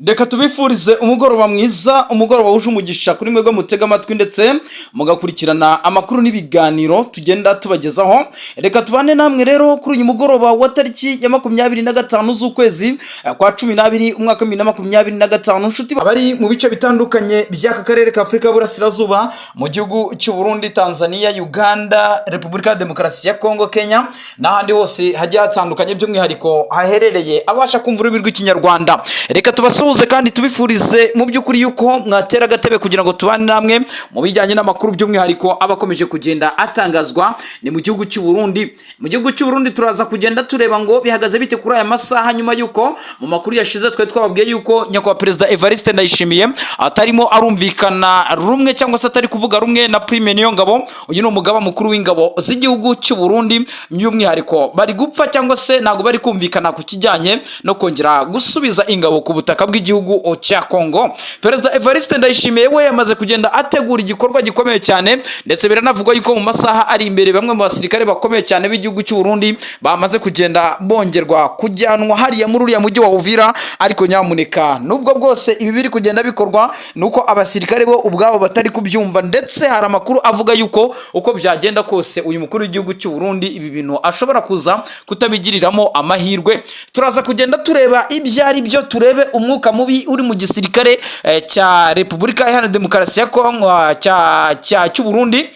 Reka tubifurize umugoroba mwiza, umugoroba wuje umugisha kuri mwebwe mutega amatwi ndetse mugakurikirana amakuru n'ibiganiro tugenda tubagezaho. Reka tubane namwe rero kuri uyu mugoroba wa tariki ya 25 z'ukwezi kwa 12, umwaka wa 2025. Nshuti abari mu bice bitandukanye by'aka karere ka Afurika y'Uburasirazuba, mu gihugu cy'u Burundi, Tanzania, Uganda, Repubulika ya Demokarasi ya Kongo, Kenya n'ahandi hose hagiye hatandukanye, by'umwihariko haherereye abasha kumva ururimi rw'Ikinyarwanda, reka tubasuhuze kandi tubifurize mu by'ukuri yuko mwatera agatebe kugira ngo tubane namwe mu bijyanye n'amakuru, by'umwihariko aba akomeje kugenda atangazwa ni mu gihugu cy'u Burundi. Mu gihugu cy'u Burundi turaza kugenda tureba ngo bihagaze bite kuri aya masaha, nyuma yuko mu makuru yashize twari twababwiye yuko nyakubahwa Perezida Evariste Ndayishimiye atarimo arumvikana rumwe cyangwa se atari kuvuga rumwe na Prime Niyongabo. Uyu ni umugaba mukuru w'ingabo z'igihugu cy'u Burundi. By'umwihariko bari gupfa cyangwa se ntabwo bari kumvikana ku kijyanye no kongera gusubiza ingabo ku butaka bw'igihugu cya Kongo. Perezida Evariste Ndayishimiye we yamaze kugenda ategura igikorwa gikomeye cyane, ndetse biranavugwa yuko mu masaha ari imbere bamwe mu basirikare bakomeye cyane b'igihugu cy'u Burundi bamaze kugenda bongerwa kujyanwa hariya muri uriya mujyi wa Uvira. Ariko nyamuneka, nubwo bwose ibi biri kugenda bikorwa, nuko abasirikare bo ubwabo batari kubyumva, ndetse hari amakuru avuga yuko uko byagenda kose uyu mukuru w'igihugu cy'u Burundi ibi bintu ashobora kuza kutabigiriramo amahirwe. Turaza kugenda tureba ibyo ari byo, turebe umwuka mubi uri mu gisirikare cya Repubulika Iharanira Demokarasi ya Kongo, cya cy'u Burundi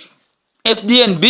FDNB,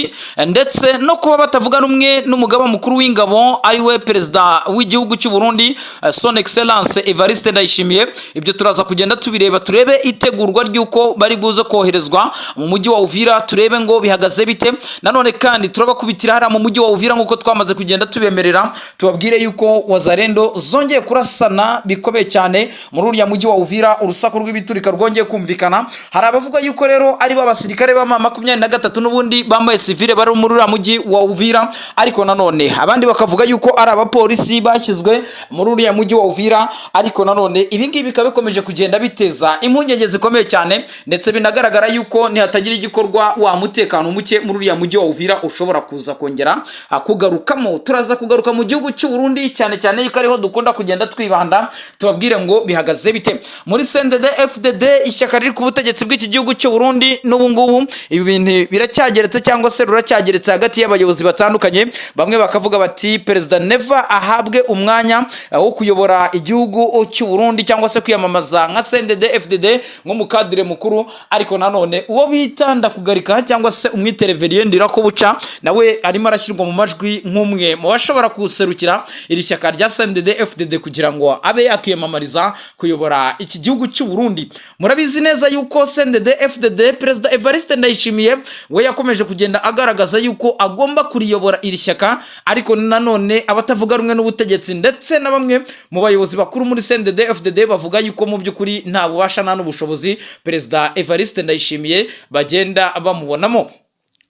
ndetse no kuba batavuga rumwe n'umugaba mukuru w'ingabo, ariwe perezida w'igihugu cy'u Burundi, Son Excellence Evariste Ndayishimiye. Ibyo turaza kugenda tubireba, turebe itegurwa ry'uko bari buze koherezwa mu mujyi wa Uvira, turebe ngo bihagaze bite. Nanone kandi turabakubitira hariya mu mujyi wa Uvira nk'uko twamaze kugenda tubemerera, tubabwire yuko Wazalendo zongeye kurasana bikomeye cyane muri uriya mujyi wa Uvira, urusaku rw'ibiturika rwongeye kumvikana. Hari abavuga yuko rero ari bo abasirikare ba M23 n'ubundi bambaye civile bari muri uriya mujyi wa Uvira, ariko nanone abandi bakavuga yuko ari abapolisi bashyizwe muri uriya mujyi wa Uvira. Ariko nanone ibi ngibi bikaba bikomeje kugenda biteza impungenge zikomeye cyane, ndetse binagaragara yuko nihatagira igikorwa wa mutekano muke muri uriya mujyi wa Uvira ushobora kuza kongera kugarukamo. Turaza kugaruka mu gihugu cy'u Burundi, cyane cyane yuko ariho dukunda kugenda twibanda, tubabwire ngo bihagaze bite muri CNDD FDD, ishyaka riri ku butegetsi bw'iki gihugu cy'u Burundi. N'ubu ngubu ibi bintu biracyageretse cyangwa se ruracyageretse hagati y'abayobozi batandukanye. Bamwe bakavuga bati Perezida Neva ahabwe umwanya wo kuyobora igihugu cy'u Burundi cyangwa se kwiyamamaza nka CNDD FDD nk'umukadire mukuru, ariko nanone uwo bita Ndakugarika cyangwa se umwitereveriye Ndirakobuca nawe arimo arashyirwa mu majwi nk'umwe mu bashobora kuserukira iri shyaka rya CNDD FDD kugira ngo abe yakiyamamariza kuyobora iki gihugu cy'u Burundi. Murabizi neza yuko CNDD FDD, Perezida Evariste Ndayishimiye we yakomeje kugenda agaragaza yuko agomba kuriyobora iri shyaka, ariko nanone abatavuga rumwe n'ubutegetsi ndetse na bamwe mu bayobozi bakuru muri CNDD FDD bavuga yuko mu by'ukuri nta bubasha nta n'ubushobozi Perezida Evariste Ndayishimiye bagenda bamubonamo.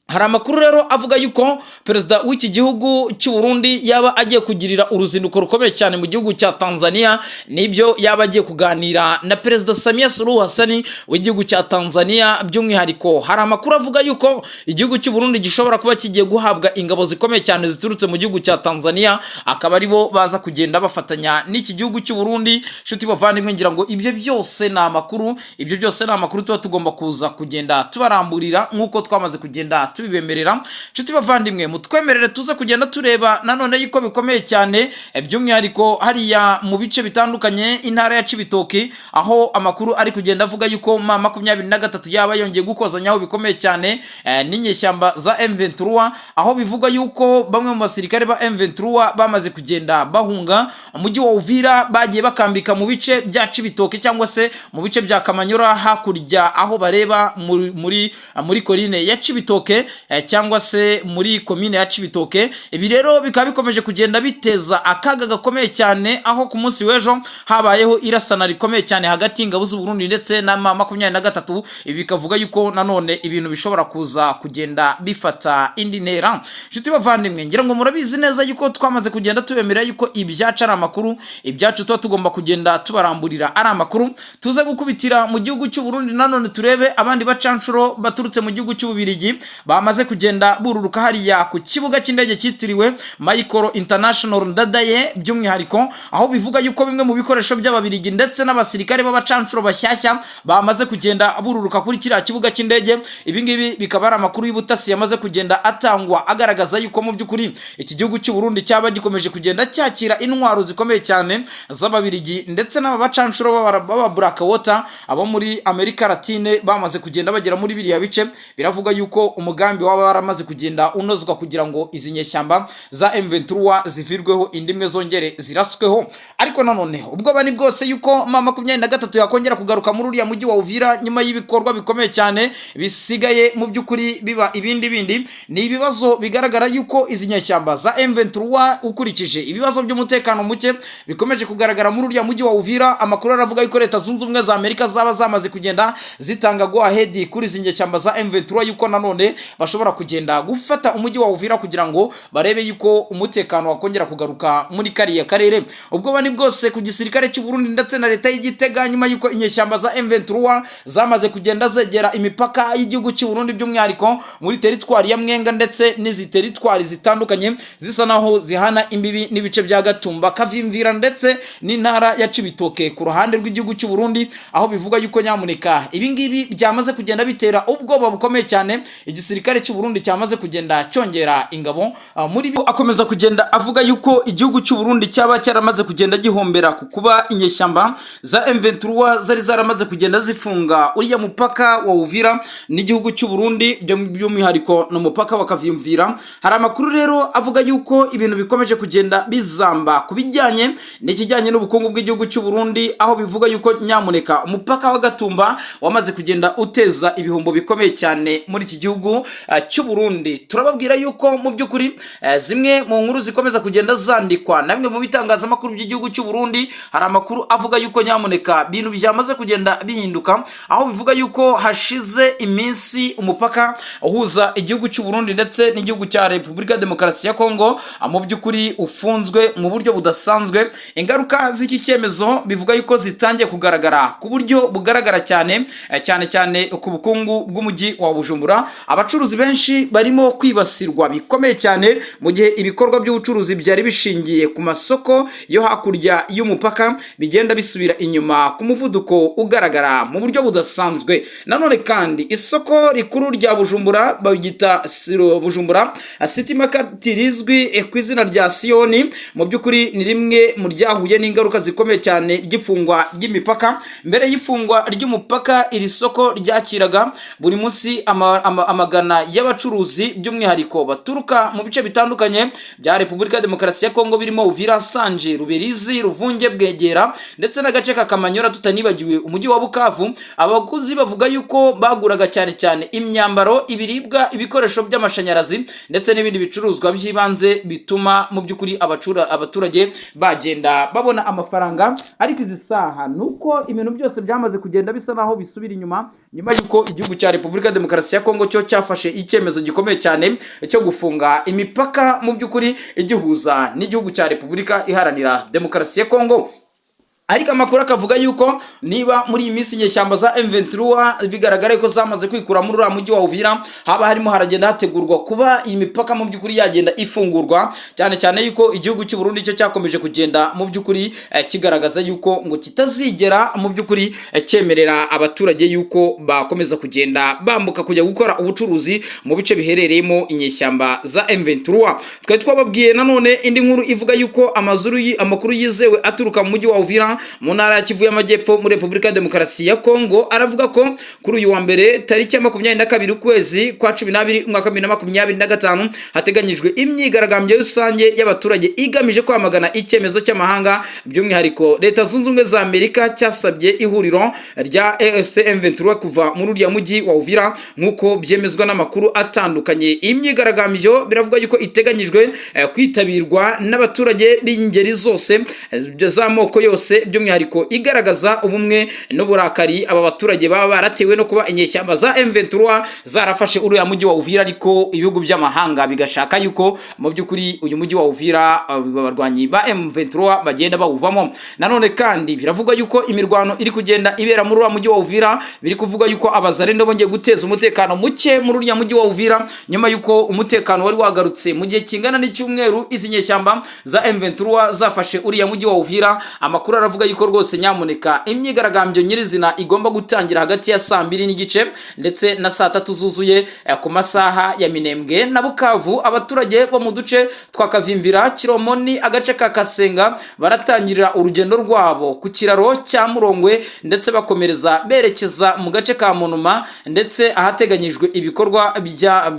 Hari amakuru rero avuga yuko perezida w'iki gihugu cy'u Burundi yaba agiye kugirira uruzinduko rukomeye cyane mu gihugu cya Tanzania, nibyo yaba agiye kuganira na Perezida Samia Suluhu Hassan w'igihugu cya Tanzania. By'umwihariko hari amakuru avuga yuko igihugu cy'u Burundi gishobora kuba kigiye guhabwa ingabo zikomeye cyane ziturutse mu gihugu cya Tanzania, akaba aribo baza kugenda bafatanya n'iki gihugu cy'u Burundi. Nshuti bavandimwe, ngira ngo ibyo byose ni amakuru, ibyo byose ni amakuru tuba tugomba kuza kugenda tubaramburira nk'uko twamaze kugenda tubibemerera. Nshuti bavandimwe, mutwemerere tuze kugenda tureba nanone yuko bikomeye cyane, by'umwihariko hariya mu bice bitandukanye, intara ya Cibitoki, aho amakuru ari kugenda avuga yuko M23 yaba yongeye gukozanyaho bikomeye cyane n'inyeshyamba za M23, aho bivugwa yuko bamwe mu basirikare ba M23 bamaze kugenda bahunga umujyi wa Uvira, bagiye bakambika mu bice bya Cibitoke cyangwa se mu bice bya Kamanyura, hakurya aho bareba muri colline ya Cibitoke cyangwa se muri komine ya Cibitoke. Ibi rero bikaba bikomeje kugenda biteza akaga gakomeye cyane, aho ku munsi w'ejo habayeho irasana rikomeye cyane hagati y'ingabo z'u Burundi ndetse na M23. Ibi bikavuga yuko nanone ibintu bishobora kuza kugenda bifata indi ntera. Inshuti bavandimwe, ngira ngo murabizi neza yuko twamaze kugenda tubemera yuko ibyacu ari amakuru, ibyacu tuba tugomba kugenda tubaramburira ari amakuru. Tuze gukubitira mu gihugu cy'u Burundi nanone, turebe abandi bacanshuro baturutse mu gihugu cy'Ububirigi bamaze kugenda binjira mu gihugu cy'u Burundi. bamaze kugenda bururuka hariya ku kibuga cy'indege cyitiriwe Melchior International Ndadaye, by'umwihariko aho bivuga yuko bimwe mu bikoresho by'Ababirigi ndetse n'abasirikare b'abacanshuro bashyashya bamaze kugenda bururuka kuri kiriya kibuga cy'indege. Ibi ngibi bikaba ari amakuru y'ubutasi yamaze kugenda atangwa, agaragaza yuko mu by'ukuri iki gihugu cy'u Burundi cyaba gikomeje kugenda cyakira intwaro zikomeye cyane z'Ababirigi ndetse n'aba bacanshuro b'aba Blackwater, abo muri Amerika Latine, bamaze kugenda bagera muri biriya bice. Biravuga yuko umugambi waba waramaze kugenda unozwa kugira ngo izi nyeshyamba za M23 zivirweho indimwe, zongere zirasweho. Ariko nanone ubwoba ni bwose yuko M23 yakongera kugaruka muri uriya mujyi wa Uvira nyuma y'ibikorwa bikomeye cyane bisigaye mu by'ukuri biba ibindi bindi. Ni ibibazo bigaragara yuko izi nyeshyamba za M23, ukurikije ibibazo by'umutekano muke bikomeje kugaragara muri uriya mujyi wa Uvira, amakuru aravuga yuko Leta Zunze Ubumwe za Amerika zaba zamaze kugenda zitanga go ahead kuri izi nyeshyamba za M23 yuko nanone bashobora kugenda gufata umujyi wa Uvira kugira ngo barebe yuko umutekano wakongera kugaruka muri kariya karere. Ubwoba ni bwose ku gisirikare cy'u Burundi ndetse na leta y'Igitega nyuma yuko inyeshyamba za M23 zamaze kugenda zegera imipaka y'igihugu cy'u Burundi, by'umwihariko muri teritwari ya Mwenga ndetse n'izi teritwari zitandukanye zisa naho zihana imbibi n'ibice bya Gatumba, Kavimvira ndetse n'intara ya Cibitoke ku ruhande rw'igihugu cy'u Burundi, aho bivuga yuko nyamuneka ibi ngibi byamaze kugenda bitera ubwoba bukomeye cyane igisirikare cy'u Burundi cyamaze kugenda cyongera ingabo muri akomeza kugenda avuga yuko igihugu cy'u Burundi cyaba cyaramaze kugenda gihombera ku kuba inyeshyamba za M23 zari zaramaze kugenda zifunga uriya mupaka wa Uvira n'igihugu cy'u Burundi, by'umwihariko no mupaka wa Kavimvira. Hari amakuru rero avuga yuko ibintu bikomeje kugenda bizamba ku bijyanye n'ikijyanye n'ubukungu bw'igihugu cy'u Burundi, aho bivuga yuko nyamuneka umupaka wa Gatumba wamaze kugenda uteza ibihombo bikomeye cyane muri iki gihugu cy'u Burundi. Turababwira yuko mu by'ukuri zimwe mu nkuru zikomeza kugenda zandikwa na bimwe mu bitangazamakuru by'igihugu cy'u Burundi, hari amakuru avuga yuko nyamuneka ibintu byamaze kugenda bihinduka, aho bivuga yuko hashize iminsi umupaka uhuza igihugu cy'u Burundi ndetse n'igihugu cya Repubulika ya Demokarasi ya Kongo mu by'ukuri ufunzwe mu buryo budasanzwe. Ingaruka z'iki cyemezo bivuga yuko zitangiye kugaragara ku buryo bugaragara cyane, cyane cyane ku bukungu bw'umujyi wa Bujumbura. Abacuruzi benshi barimo kwibasirwa bikomeye cyane, mu gihe ibikorwa by'ubucuruzi byari bishingiye ku masoko yo hakurya y'umupaka bigenda bisubira inyuma ku muvuduko ugaragara mu buryo budasanzwe. Nanone kandi isoko rikuru rya Bujumbura baryita Bujumbura City Market, rizwi ku izina rya Siyoni, mu by'ukuri ni rimwe mu ryahuye n'ingaruka zikomeye cyane ry'ifungwa ry'imipaka. Mbere y'ifungwa ry'umupaka, iri soko ryakiraga buri munsi amagana y'abacuruzi, by'umwihariko baturuka mu bice bitandukanye bya Repubulika ya Demokarasi ya Kongo birimo Uvira, Sanje, Ruberizi, Ruvunge, Bwegera ndetse n'agace ka Kamanyora, tutanibagiwe umujyi wa Bukavu. Abaguzi bavuga yuko baguraga cyane cyane imyambaro, ibiribwa, ibikoresho by'amashanyarazi ndetse n'ibindi bicuruzwa by'ibanze bituma mu by'ukuri abaturage bagenda babona amafaranga. Ariko izi saha ni uko ibintu byose byamaze kugenda bisa naho bisubira inyuma nyuma y'uko igihugu cya Repubulika ya Demokarasi ya Kongo cyo cyafashe icyemezo gikomeye cyane cyo gufunga imipaka mu by'ukuri igihuza n'igihugu cya Repubulika Iharanira Demokarasi ya Kongo. Ariko amakuru akavuga yuko niba muri iyi minsi inyeshyamba za M23 bigaragara ko zamaze kwikura muri uriya mujyi wa Uvira, haba harimo haragenda hategurwa kuba iyi mipaka mu by'ukuri yagenda ifungurwa, cyane cyane yuko igihugu cy'u Burundi cyo cyakomeje kugenda mu by'ukuri kigaragaza yuko ngo kitazigera mu by'ukuri cyemerera abaturage yuko bakomeza kugenda bambuka kujya gukora ubucuruzi mu bice biherereyemo inyeshyamba za M23. Twari twababwiye nanone indi nkuru ivuga yuko amakuru yizewe aturuka mu mujyi wa Uvira mu ntara ya Kivu y'Amajyepfo muri Repubulika ya Demokarasi ya Kongo aravuga ko kuri uyu wa mbere tariki ya 22 ukwezi kwa 12 umwaka wa 2025 hateganyijwe imyigaragambyo rusange y'abaturage igamije kwamagana icyemezo cy'amahanga, by'umwihariko Leta Zunze Ubumwe za Amerika, cyasabye ihuriro rya AFC M23 kuva muri uriya mujyi wa Uvira, nk'uko byemezwa n'amakuru atandukanye. Iyi myigaragambyo biravuga yuko iteganyijwe kwitabirwa n'abaturage b'ingeri zose, z'amoko yose. by'umwihariko igaragaza ubumwe n'uburakari aba baturage baba baratewe no kuba inyeshyamba za M23 zarafashe uriya mujyi wa Uvira, ariko ibihugu by'amahanga bigashaka yuko mu by'ukuri uyu mujyi wa Uvira abarwanyi ba M23 bagenda bawuvamo. Nanone kandi biravugwa yuko imirwano iri kugenda ibera muri uriya mujyi wa Uvira, biri kuvuga yuko Abazarendo bongeye guteza umutekano muke muri uriya mujyi wa Uvira, nyuma yuko umutekano wari wagarutse mu gihe kingana n'icyumweru izi nyeshyamba za M23 zafashe uriya mujyi wa Uvira. Amakuru aravuga yuko rwose nyamuneka imyigaragambyo nyirizina igomba gutangira hagati ya 2:30 ndetse na 3:00 zuzuye ku masaha ya Minembwe na Bukavu. Abaturage bo mu duce twa Kavimvira, Kiromoni, agace ka Kasenga baratangirira urugendo rwabo ku kiraro cya Murongwe, ndetse bakomereza berekeza mu gace ka Monuma, ndetse ahateganyijwe ibikorwa bya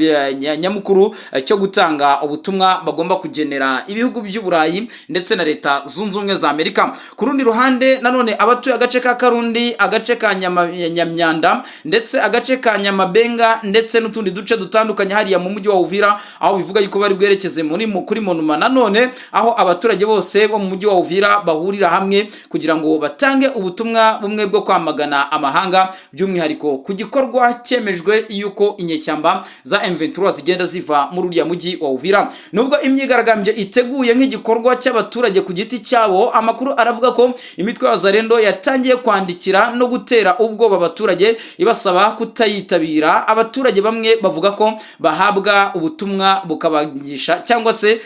nyamukuru cyo gutanga ubutumwa bagomba kugenera ibihugu by'Uburayi ndetse na Leta Zunze Ubumwe za Amerika. Ku rundi ruhande nanone, abatuye agace ka Karundi, agace ka Nyamyanda, ndetse agace ka Nyamabenga, ndetse n'utundi duce dutandukanye hariya mu mujyi wa Uvira, aho bivuga yuko bari bwerekeze kuri Monuma nanone, aho abaturage bose bo mu mujyi wa Uvira bahurira hamwe kugira ngo batange ubutumwa bumwe bwo kwamagana amahanga, by'umwihariko ku gikorwa cyemejwe yuko inyeshyamba za M23 zigenda ziva muri uriya mujyi wa Uvira. Nubwo imyigaragambyo iteguye nk'igikorwa cy'abaturage ku giti cyabo, amakuru aravuga ko imitwe ya Zarendo yatangiye kwandikira no gutera ubwoba abaturage ibasaba kutayitabira. Abaturage bamwe bavuga ko bahabwa ubutumwa bukabagisha cyangwa se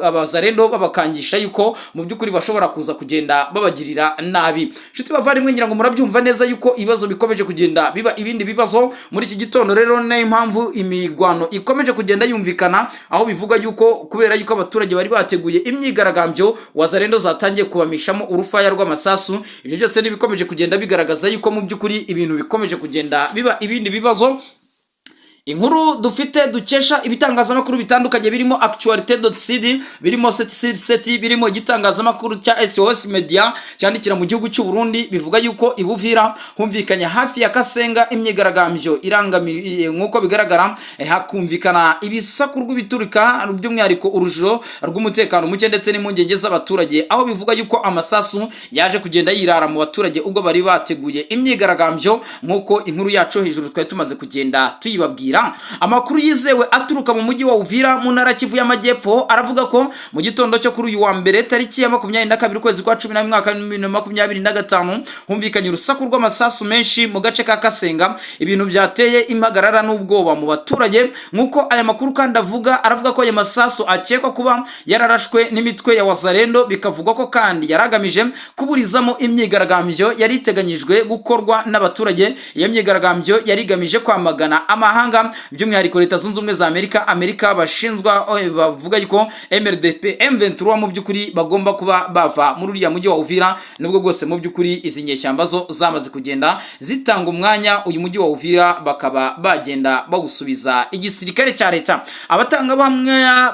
Abazarendo babakangisha yuko mu by'ukuri bashobora kuza kugenda babagirira nabi. Nshuti bavandimwe, ngira ngo murabyumva neza yuko ibibazo bikomeje kugenda biba ibindi bibazo muri iki gitondo. Rero niyo impamvu imirwano ikomeje kugenda yumvikana, aho bivuga yuko kubera yuko abaturage bari bateguye imyigaragambyo, Wazarendo zatangiye kubamishamo urufaya rw'amasasu. Ibyo byose n'ibikomeje kugenda bigaragaza yuko mu by'ukuri ibintu bikomeje kugenda biba ibindi bibazo. Inkuru dufite dukesha ibitangazamakuru bitandukanye birimo actualité.cd, birimo seti, birimo igitangazamakuru cya SOS Media cyandikira mu gihugu cy'u Burundi, bivuga yuko ibuvira humvikanye hafi ya Kasenga imyigaragambyo irangamiye. Nk'uko bigaragara, hakumvikana ibisaku rw'ibiturika, by'umwihariko urujijo rw'umutekano muke ndetse n'impungenge z'abaturage, aho bivuga yuko amasasu yaje kugenda yirara mu baturage ubwo bari bateguye imyigaragambyo, nk'uko inkuru yacu hejuru twari tumaze kugenda tuyibabwira. Amakuru yizewe aturuka mu mujyi wa Uvira mu ntara Kivu y'Amajyepfo aravuga ko mu gitondo cyo kuri uyu wa mbere, tariki ya 22 ukwezi kwa 11 mwaka wa 2025, humvikanye urusaku rw'amasasu menshi mu gace ka Kasenga, ibintu byateye impagarara n'ubwoba mu baturage. Nk'uko aya makuru kandi avuga, aravuga ko aya masasu akekwa kuba yararashwe n'imitwe ya Wazarendo. Bikavugwa ko kandi yaragamije kuburizamo imyigaragambyo yari iteganyijwe gukorwa n'abaturage. Iyo myigaragambyo yari igamije kwamagana amahanga, by'umwihariko Leta Zunze Ubumwe za Amerika, bashinzwa bavuga yuko MRDP M23 mu by'ukuri bagomba kuba bava muri uriya mujyi wa Uvira, nubwo bwose mu by'ukuri izi nyeshyamba zo zamaze kugenda zitanga umwanya, uyu mujyi wa Uvira bakaba bagenda bawusubiza igisirikare cya leta. Abatangabuhamya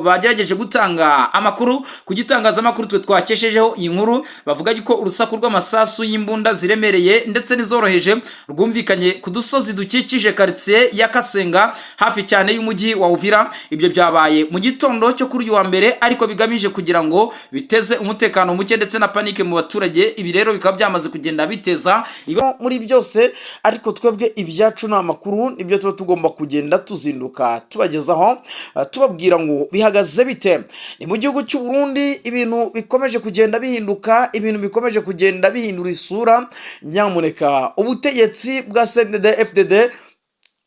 bagerageje gutanga amakuru ku gitangazamakuru twe twakeshejeho iyi nkuru bavuga yuko urusaku rw'amasasu y'imbunda ziremereye ndetse n'izoroheje rwumvikanye ku dusozi dukikije karitsiye ya Kasenga, hafi cyane y'umujyi wa Uvira. Ibyo byabaye mu gitondo cyo kuri uyu wa mbere, ariko bigamije kugira ngo biteze umutekano muke ndetse na panique mu baturage. Ibi rero bikaba byamaze kugenda biteza muri byose, ariko twebwe ibyacu ni amakuru, nibyo tuba tugomba kugenda tuzinduka tubagezaho, tubabwira ngo bihagaze bite. Ni mu gihugu cy'u Burundi ibintu bikomeje kugenda bihinduka, ibintu bikomeje kugenda bihindura isura. Nyamuneka, ubutegetsi bwa CNDD FDD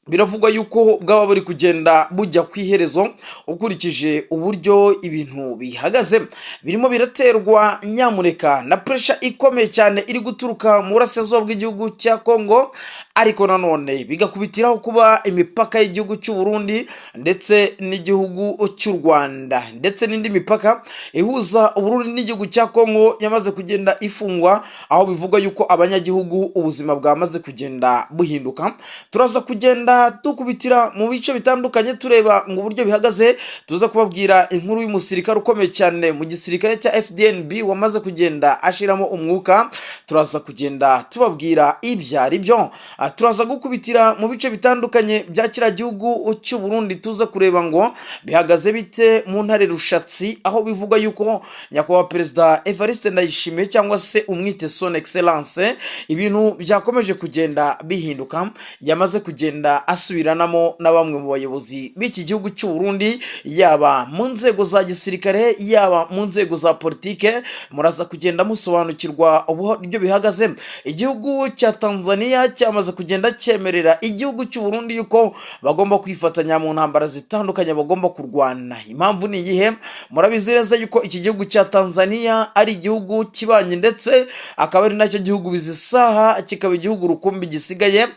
biravugwa yuko bwaba buri kugenda bujya ku iherezo ukurikije uburyo ibintu bihagaze. Birimo biraterwa nyamuneka na pressure ikomeye cyane iri guturuka mu burasirazuba bw'igihugu cya Kongo, ariko nanone bigakubitiraho kuba imipaka y'igihugu cy'u Burundi ndetse n'igihugu cy'u Rwanda ndetse n'indi mipaka ihuza Uburundi n'igihugu cya Kongo yamaze kugenda ifungwa, aho bivugwa yuko abanyagihugu ubuzima bwamaze kugenda buhinduka. Turaza kugenda kugenda dukubitira mu bice bitandukanye, tureba ngo uburyo bihagaze. Tuza kubabwira inkuru y'umusirikare ukomeye cyane mu gisirikare cya FDNB wamaze kugenda ashiramo umwuka. Turaza kugenda tubabwira ibyo ari byo. Turaza gukubitira mu bice bitandukanye bya kiriya gihugu cy'u Burundi, tuza kureba ngo bihagaze bite mu ntare Rushatsi, aho bivugwa yuko nyakubahwa Perezida Evariste Ndayishimiye, cyangwa se umwite Son Excellence, ibintu byakomeje kugenda bihinduka, yamaze kugenda asubiranamo na bamwe mu bayobozi b'iki gihugu cy'u Burundi, yaba mu nzego za gisirikare, yaba mu nzego za politike. Muraza kugenda musobanukirwa uburyo bihagaze. Igihugu cya Tanzania cyamaze kugenda cyemerera igihugu cy'u Burundi yuko bagomba kwifatanya mu ntambara zitandukanye bagomba kurwana. Impamvu ni iyihe? Murabizi neza yuko iki gihugu cya Tanzania ari igihugu kibanye, ndetse akaba ari nacyo gihugu bizisaha kikaba igihugu rukumbi gisigaye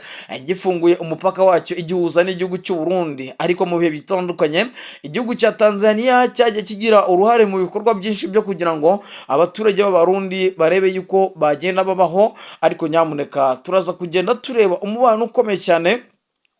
gifunguye umupaka wacyo igihuza n'igihugu cy'u Burundi. Ariko mu bihe bitandukanye igihugu cya Tanzania cyagiye kigira uruhare mu bikorwa byinshi byo kugira ngo abaturage b'Abarundi barebe yuko bagenda babaho. Ariko nyamuneka, turaza kugenda tureba umubano ukomeye cyane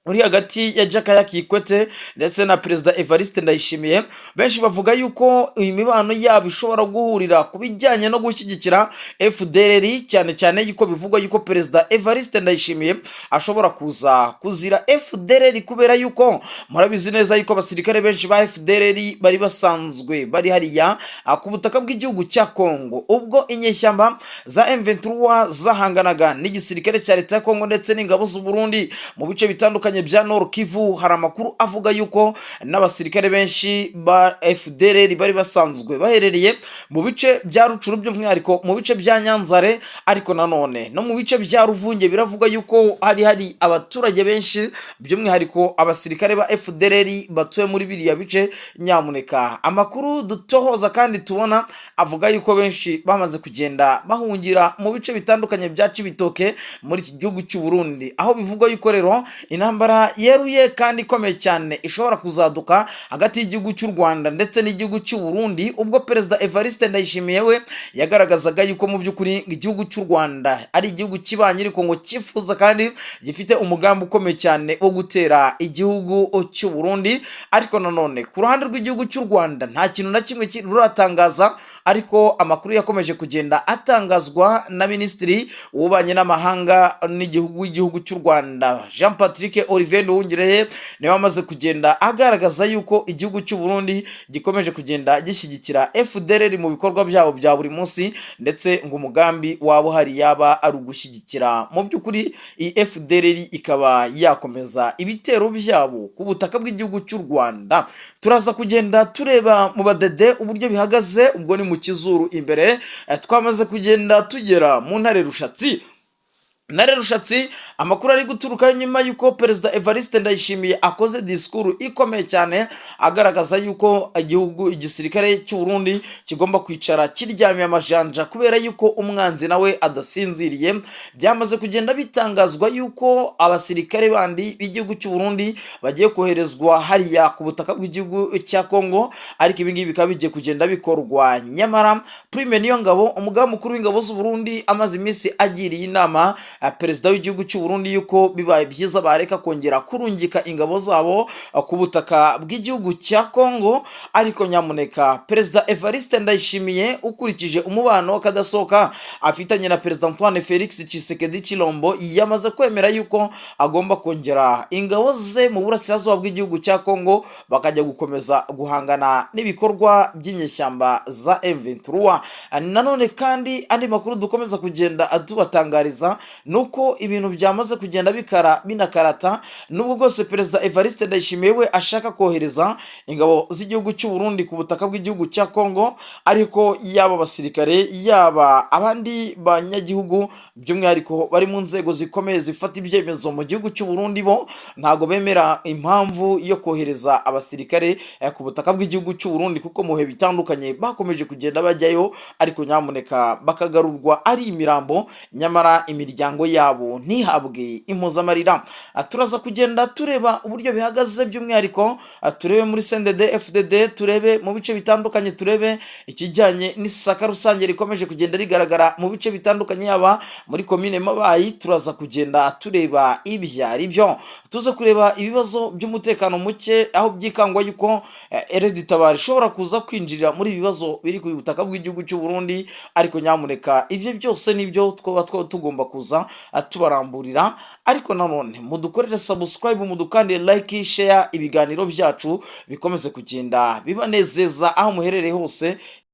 uri hagati ya Jakaya Kikwete ndetse na Perezida Evariste Ndayishimiye. Benshi bavuga yuko iyi mibano yabo ishobora guhurira ku bijyanye no gushyigikira FDLR, cyane cyane yuko bivugwa yuko Perezida Evariste Ndayishimiye ashobora kuza kuzira FDLR, kubera yuko murabizi neza yuko abasirikare benshi ba FDLR bari basanzwe bari hariya ku butaka bw'igihugu cya Kongo, ubwo inyeshyamba za M23 zahanganaga n'igisirikare cya leta ya Kongo ndetse n'ingabo z'u Burundi mu bice bitandukanye bya Nord Kivu. Hari amakuru avuga yuko n'abasirikare benshi ba FDLR bari basanzwe baherereye mu bice bya Rucuru, by'umwihariko mu bice bya Nyanzare, ariko nanone no mu bice bya Ruvunge biravuga yuko hari abaturage benshi, by'umwihariko abasirikare ba FDLR batuye muri biriya bice. Nyamuneka, amakuru dutohoza kandi tubona avuga yuko benshi bamaze kugenda bahungira mu bice bitandukanye bya Cibitoke muri iki gihugu cy'u Burundi, aho bivugwa yuko rero intambara yeruye kandi ikomeye cyane ishobora kuzaduka hagati y'igihugu cy'u Rwanda ndetse n'igihugu cy'u Burundi, ubwo Perezida Evariste Ndayishimiye we yagaragazaga yuko mu by'ukuri igihugu cy'u Rwanda ari igihugu kibanye, ariko ngo cyifuza kandi gifite umugambi ukomeye cyane wo gutera igihugu cy'u Burundi. Ariko nanone ku ruhande rw'igihugu cy'u Rwanda nta kintu na kimwe ruratangaza, ariko amakuru yakomeje kugenda atangazwa na Minisitiri w'Ububanyi n'Amahanga n'igihugu w'igihugu cy'u Rwanda, Jean Patrick Olivier Nduhungirehe, niwe wamaze kugenda agaragaza yuko igihugu cy'u Burundi gikomeje kugenda gishyigikira FDLR mu bikorwa byabo bya buri munsi, ndetse ngo umugambi wabo hari yaba ari ugushyigikira mu by'ukuri iyi FDLR ikaba yakomeza ibitero byabo ku butaka bw'igihugu cy'u Rwanda. Turaza kugenda tureba mu badede uburyo bihagaze, ubwo ni mu Kizuru imbere. Twamaze kugenda tugera mu ntare Rushatsi. Ntare Rushatsi, amakuru ari guturuka nyuma y'uko Perezida Evariste Ndayishimiye akoze disikuru ikomeye cyane agaragaza yuko igihugu, igisirikare cy'u Burundi kigomba kwicara kiryamiye amajanja, kubera yuko umwanzi nawe adasinziriye. Byamaze kugenda bitangazwa yuko abasirikare bandi b'igihugu cy'u Burundi bagiye koherezwa hariya ku butaka bw'igihugu cya Kongo, ariko ibi ngibi bikaba bigiye kugenda bikorwa nyamara Prime Niyongabo, umugaba mukuru w'ingabo z'u Burundi, amaze iminsi agiriye inama perezida w'igihugu cy'u Burundi yuko bibaye byiza bareka kongera kurungika ingabo zabo ku butaka bw'igihugu cya Kongo. Ariko nyamuneka, Perezida Evariste Ndayishimiye, ukurikije umubano w'akadasohoka afitanye na Perezida Antoine Felix Tshisekedi Chilombo, yamaze kwemera yuko agomba kongera ingabo ze mu burasirazuba bw'igihugu cya Kongo, bakajya gukomeza guhangana n'ibikorwa by'inyeshyamba za M23. Nanone kandi andi makuru dukomeza kugenda tubatangariza nuko ibintu byamaze kugenda bikara binakarata, nubwo bwose Perezida Evariste Ndayishimiye we ashaka kohereza ingabo z'igihugu cy'u Burundi ku butaka bw'igihugu cya Kongo, ariko yaba abasirikare, yaba abandi banyagihugu, by'umwihariko bari mu nzego zikomeye zifata ibyemezo mu gihugu cy'u Burundi, bo ntabwo bemera impamvu yo kohereza abasirikare ku butaka bw'igihugu cy'u Burundi, kuko mu bihe bitandukanye bakomeje kugenda bajyayo, ariko nyamuneka bakagarurwa ari imirambo, nyamara imiryango Imiryango yabo ntihabwe impozamarira. Turaza kugenda tureba uburyo bihagaze, by'umwihariko turebe muri CNDD FDD, turebe mu bice bitandukanye, turebe ikijyanye n'isaka rusange rikomeje kugenda rigaragara mu bice bitandukanye, yaba muri komine Mabayi. Turaza kugenda tureba ibyo ari byo, tuze kureba ibibazo by'umutekano muke, aho byikangwa yuko RED Tabara ishobora kuza kwinjirira muri ibi bibazo biri ku butaka bw'igihugu cy'u Burundi. Ariko nyamuneka, ibyo byose nibyo twaba tugomba kuza tubaramburira. Ariko nanone mudukorere subscribe, mudukandire like, share, ibiganiro byacu bikomeze kugenda bibanezeza aho muherereye hose.